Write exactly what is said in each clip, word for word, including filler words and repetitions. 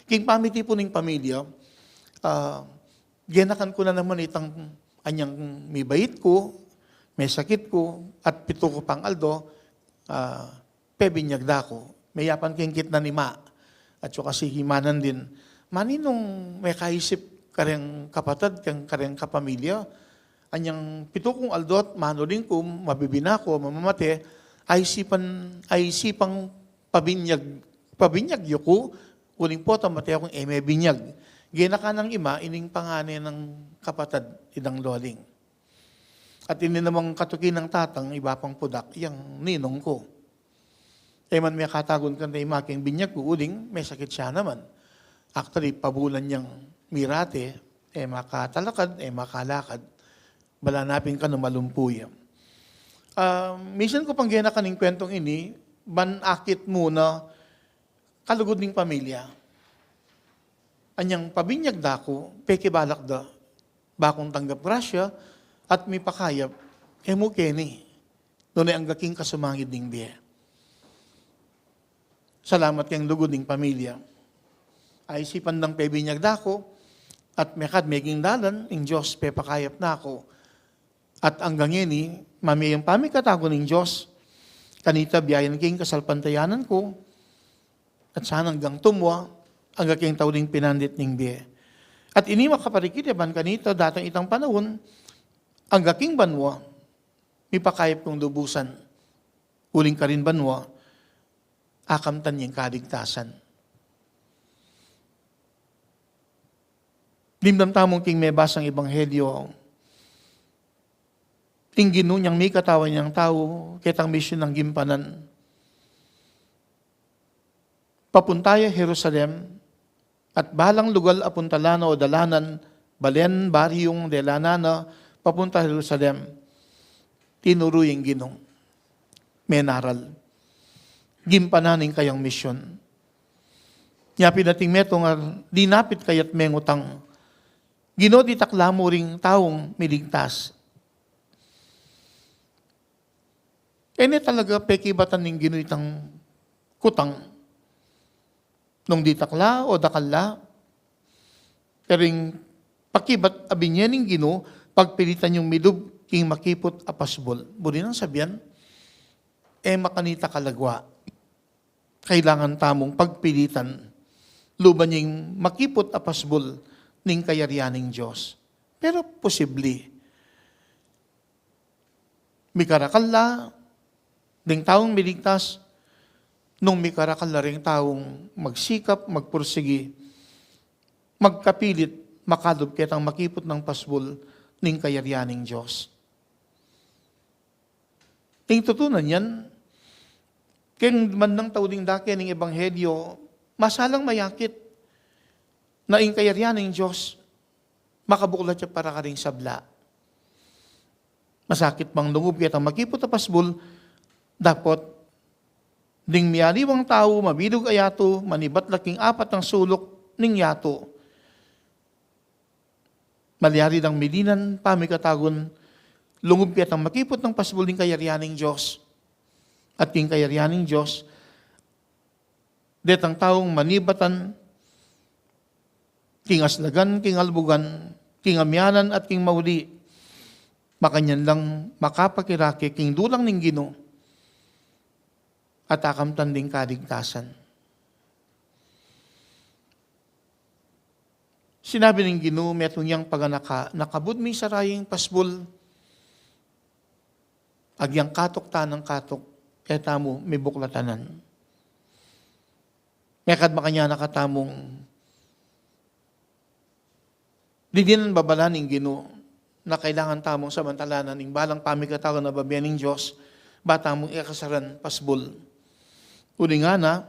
King pamitipun ning pamilya, ah, genakan ku na naman itang anyang mibait ku, mesakit ku, at pitu ku pang aldo, ah, pebinyag da ku. Meyapan keng kitnan i Ma, at saka si Himanan din. Maninung mekaisip kareng kapatad, keng kareng kapamilya, anyang pitu kung aldo at manuling ku, mabibina ku, mamamate, aisipan, aisipang pabinyag, pabinyag yu ku, uling pota mate kung e me binyag. Genakan nang ima, ining pangane nang kapatad, idang Loling. At ini namang katuki nang tatang, iba pang pudak, yang ninong ku. E man mekatagun kanta i Ma keng binyag ku, uling mesakit ya naman. Actually, pabulan yang mirate, e makatalakad, e makalakad. Bala na pin kanu malumpu ya. Ah, misan ku pang genakan ing kwentong ini, ban akit mu na kalugud ning pamilya. Anyang pabinyag da ku, pekibalak da, ba kung tanggap grasya, at mipakayap, e mu keni, nune angga king kasumangid ning bie. Salamat keng lugud ning pamilya. Aisipan dang pebinyag da ku, at mekad meging dalan, ing Dios pepakayap na ku. At angga ngeni, mamie yang pamikatagun ning Dios, kanita biayan king kasalpantayanan ku, at sana anggang tumua, angga king tauling pinandit ning bie. At ini makaparikit ya ban kanita, datang itang panaun, angga king banua, mipakayap kung lubusan, uling karin banua, akamtan yang kaligtasan. Dimdam tamu king mebasang ebanghelyo, ing Ginu nyang mikatawan yang tau, ketang misyun nang gimpanan. Papunta ya Jerusalem, at balang lugal a puntalan na o dalanan, balen, baryung delanan na, papunta Jerusalem. Tinuru yang Ginu. Menaral. Gimpanan ing kayang misyun. Nya pin ating metung a dinapit kaya at mengutang, Ginu, ditak la mu ring taung miligtas. E ne talaga pekibatan ning Ginu itang kutang. Nung ditak la o dakal la, pero ing pakibat a binye ning Ginu, pagpilitan yung milub king makiput a pasbul. Buri nang sabian, e makanita kalagua. Kailangan tamung pagpilitan, luban ing makiput a pasbul ning kayarian ning Dios. Pero posible. Mikarakal la ding taung miligtas, nung mikarakal la ring taung magsikap, magpursigi, magkapilit, makalub ketang makiput nang pasbul ning kayarian ning Dios. Ing tutunan yan, keng mandang tau ding dake ning ebanghelyo, masalang mayakit na ing kayarian ning Dios, makabuklat ya para karing sabla. Masakit mang lungub ketang makiput a pasbul, dapot ding mialiwang tau, mabilug a yatu, manibat la king apat a suluk ning yatu. Malyari dang milinan pamikatagun, lungub ketang makiput nang pasbul ning kayarian ning Dios. At king kayarian ning Dios, detang taung manibatan, king aslagan, king albugan, king amianan at king mauli, makanyan lang makapakirake king dulang ning Ginu at akamtan ding kaligtasan. Sinabi ning Ginu, metung yang paganaka, nakabud mi sarayang pasbul, agyang katuk tanang katuk, e tamu mibuklatanan. Mekad makanyan na katamung didinan babalan ning Ginu na kailangan tamung samantalanan ing balang pamikatagun a babie ning Dios, ba tamung ikasaran pasbul. Uling ngana,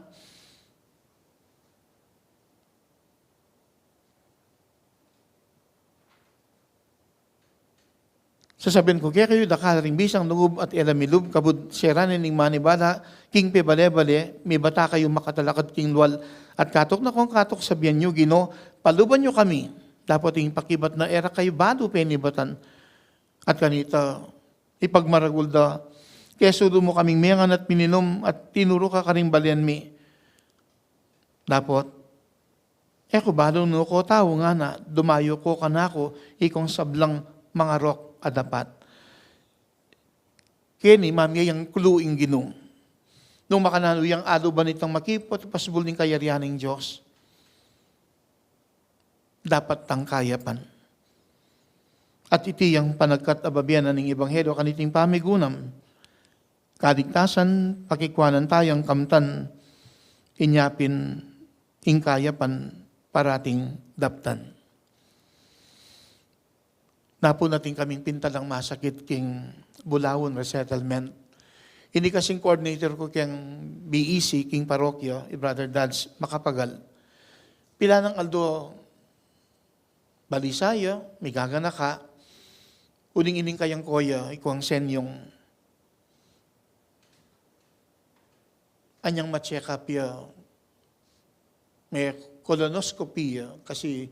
sasabian ku kekayu, dakal ring bisang lungub at e la milub kabud seranin ning manibala king pebale-bale, mibata kayu makatalakad king lual. At katuk na kung katuk sabian yu, Ginu, paluban yu kami. Dapot ing pakibat na e ra kayu balu penibatan. At kanita, ipagmaragul da, kesulu mu kaming mengan at mininum at tinuru ka karing balen mi. Dapot E ku balu nu ko tau ngana, dumayu ko kanaku, ikong sablang mangarok a dapat. Keni mamie yang clue ing Ginu. Nung makananu yang aluban itang makipot pasbul ning kayarian ning Dios, dapat tang kayapan. At iti yang panagkat a babian na ning Ebanghelyo kaniting pamigunam, kaligtasan, pakikuanan tayang kamtan, inya pin ing kayapan parating daptan. Napun atin kaming pintalang masakit king Bulaon Resettlement. Ini kasing coordinator ku keng B E C, king parokya, i Brother Dads Macapagal. Pila nang aldo balisa ya, migaganaka, uling ining kayang koya, ikuang senyong anyang ma-check up ya, me colonoscopy ya, kasi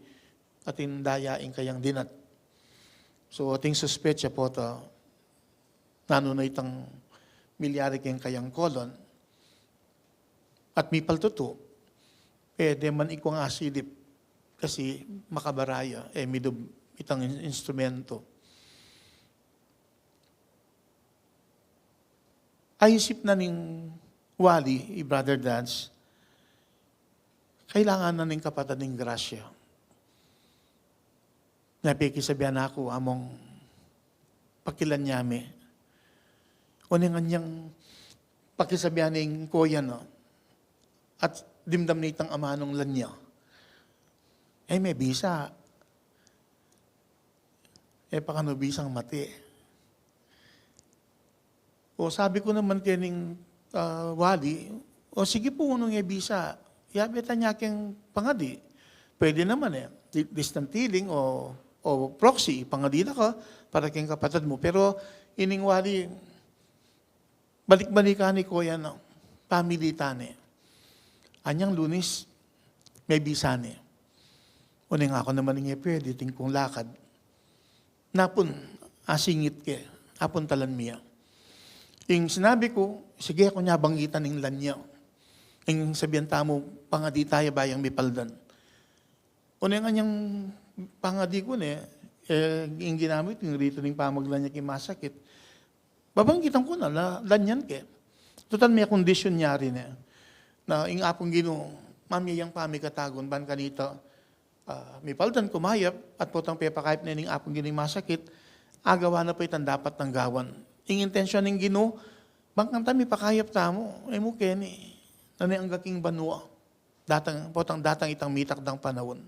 atin daya ing kayang dinat. So, atin suspetsa pota, nanu na itang milyari keng kayang colon, at mipaltutu, pwede man ikuang asilip, kasi makabara ya, e midub itang in-, instrumento. Aisip na ning wali, i Brother Dads, kailangan na ning kapatad ning grasya. Napikisabian na ku, among pakilan ya me. O ning anyang pakisabian ning koya na. At dimdam nitang amanung lanya. E, me bisa. E, pakanu bisang mate. O, sabi ku naman kening, ah, wali, o, sige pu, nung e bisa, yabe ta ne keng pangadi. Pwede naman e. Di-, distant healing o, o proxy, pangadi na ka para keng kapatad mu. Pero ining wali, balik-balikan ne koya na, pamili ta ne. Anyang Lunes, me bisa ne. Uling aku naman ing e pwede, atin kung lakad. Napun, asingit ke, apun talan mi ya. Ing sinabi ku, sige, aku ne banggitan ing lanya. Ing sabian tamu, pangadi ta ya, bayang mipaldan. Uling anyang pangadi ku ne, e, ing ginamit, ing rito ning pamaglanya king masakit. Babanggitan ku na, la-, lanyan ke. Tutal me kondisyon ya rin e. Na ing Apung Ginu, mamie yang pamikatagun, ban kanita, ah, mipaldan, kumayap, at potang pepakayap ne ning Apung Ginu ing masakit, agawa na pa itang dapat nang gawan. Ing intensyon ning Ginu, ban kanita mipakayap tamu, e mu keni, na ne angga king banua. Datang, potang datang itang mitakdang panaun.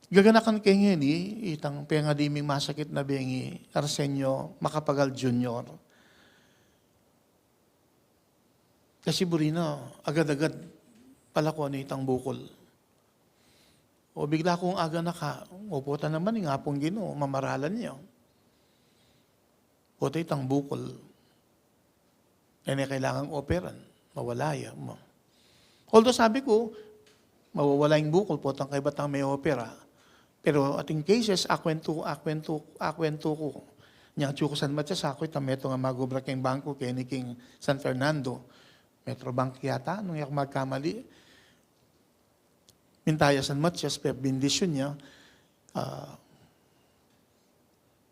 Gaganakan ke ngeni, itang pengadi ming masakit na bengi Arsenio Macapagal Junior. Kasi buri na, agad-agad, palakuan ne itang bukul. O bigla kung aganaka, o pota naman, ing Apung Ginu, mamaralan ya. Pota itang bukul. E ne kailangang operan. Mawala ya, ma. Although sabi ku, mawawala ing bukul, potang kaybat tang me-opera. Pero ating cases, akwentu, akwentu, akwentu ku. Nyang atyu ku San Matias, aku itang metung a mag-obra keng bangku, keni king San Fernando. Metrobank yata, nung e aku magkamali. Minta ya San Matias, pebendisyon ya, ah,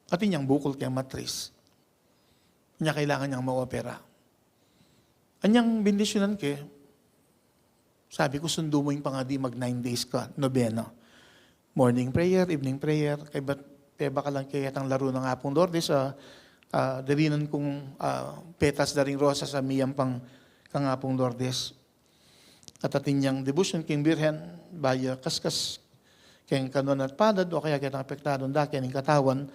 atin yang bukul keng matris. Nya kailangan yang ma-opera. Anyang bendisyonan ke, sabi ku, sundu mu ing pangadi, mag nine days ka, nobena. Morning prayer, evening prayer, kaybat, pebakal lang ke itang laru nang Apung Lourdes, ah, ah, dirinan kung, ah, petas da ring rosas a miyampang kang Apung Lourdes. At atin yang debosyon king Birhen, bayu kaskas keng kanun at palad, o kaya ketang apektadung dake ning katawan,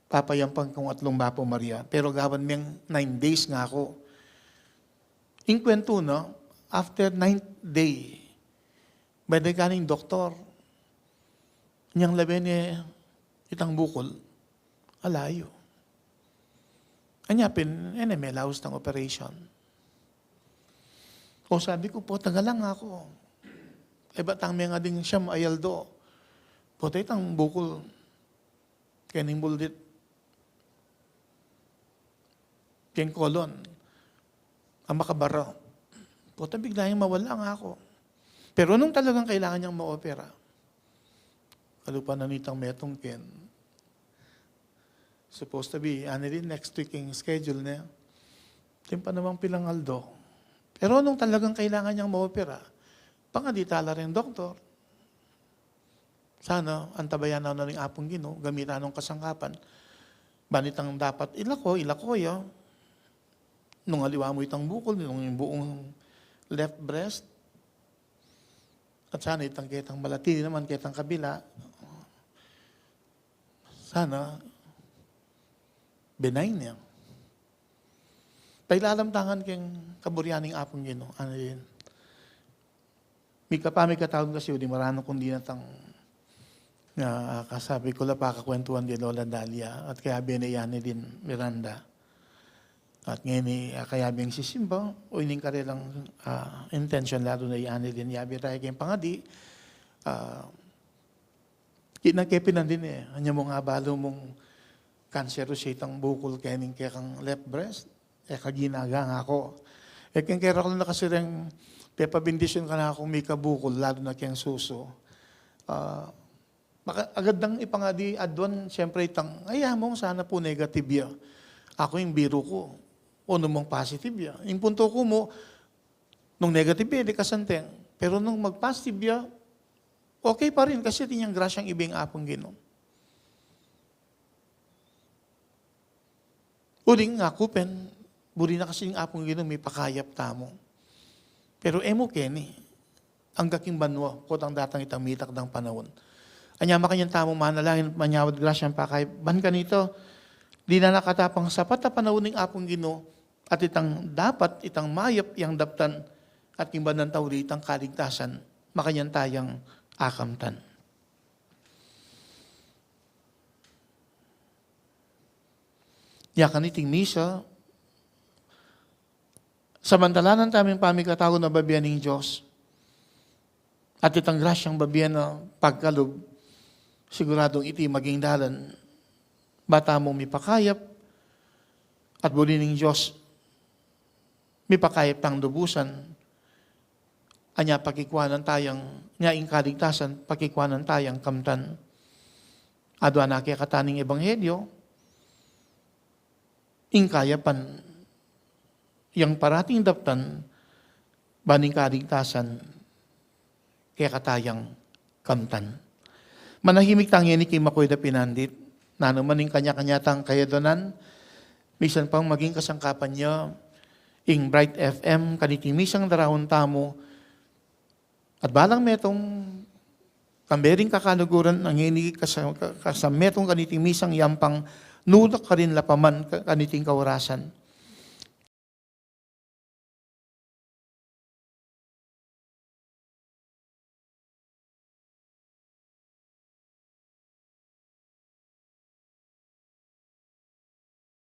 papayampang kung Atlung Bapu Maria. Pero gawan meng nine days ngaku. Ing kwentu na, after ninth day, balik keni ning doktor, nyang lawen ne itang bukul, ala yu. Anya pin, e ne melaus tang operation. O sabi ku, pota, galang aku. E ba tang mengading siyam a aldo. Pota itang bukul. Keni ning buldit. Keng kolon. A makabara. Pota bigla yang mawala, ngako. Pero nung talagang kailangan yang ma-opera, kalupa na nitang metung ken, supposed to be, ani rin, next week ing schedule ne. Atin pa namang pilang aldo. Pero nung talagang kailangan yang ma-opera, pangadi tala ring doktor. Sana, antabayanan na ning Apung Ginu, gamitan nung kasangkapan. Ban itang dapat ilako, ilako ya. Nung aliwa mu itang bukul, nung ing buung left breast, at sana itang ketang malati naman, ketang kabila. Sana, benign ya. Pailalam ta ngan king kaburian ning Apung Ginu, ani rin. Mika pa, mika taun kasi, o di maranu kundi natang, ah, kasabi ku la, pakakwentuan di Lola Dalia, at kayabe ne i Anilin Miranda. At ngeni, ah, kayabe yang sisimba, o ining karelang, ah, intention, lalu na i Anilin, yabe taya king pangadi, ah, Kina ke pinandin e, anya mung abalu mung kanseru itang bukul keni kekang left breast, e ka ginaga, ngako. E keng kerakal na kasi reng pepabindisyon kanaku mika bukul, lalu na keng susu. Ah, maka-, agad dang ipangadi aduan, siyempre itang, ay, among sana pu negative ya. Aku ing biru ku, o namang positive ya. Ing punto ku mu, nung negative ya, di kasanteng. Pero nung mag-positive ya, okay pa rin, kasi atin yang grasyang ibie ning Apung Ginu. Uling aku pin, buri na kasi ning Apung Ginu mipakayap tamu. Pero e mu keni, angga king banua, potang datang itang mitakdang panaun. Anya makanyan tamu manalangin, manyawad grasyang pakayap ban kanita, dinan na katang sapat a panaun ning Apung Ginu, at itang dapat, itang mayap yang daptan, at king bandang tauli itang kaligtasan, makanyan tayang akamtan. Ya kaniting misa, samantalanan tamu ing pamikatawa na babie ning Dios, at itang grasyang babie na pagkalub, siguradung iti maging dalan, ba tamu mipakayap, at buri ning Dios, mipakayap tang lubusan, anya pakikuanan tayang, nya ing kaligtasan, pakikuanan tayang kamtan. Adua na kekatamu ning ebanghelyo, ing kayapan, yang parating daptan, ban ing kaligtasan, kekatayang kamtan. Manahimik tang ini king makuid a pinandit, nanu man ing kanya-kanya tang kayaduanan, misan pang maging kasangkapan ya, ing Bright F M, kaniting misang daraun tamu, at balang metung, kambe ring kakaluguran, nung ini kasa-, ka-, kasametung kaniting misang yampang nulak karin la pa man ka-, kaniting kaurasan.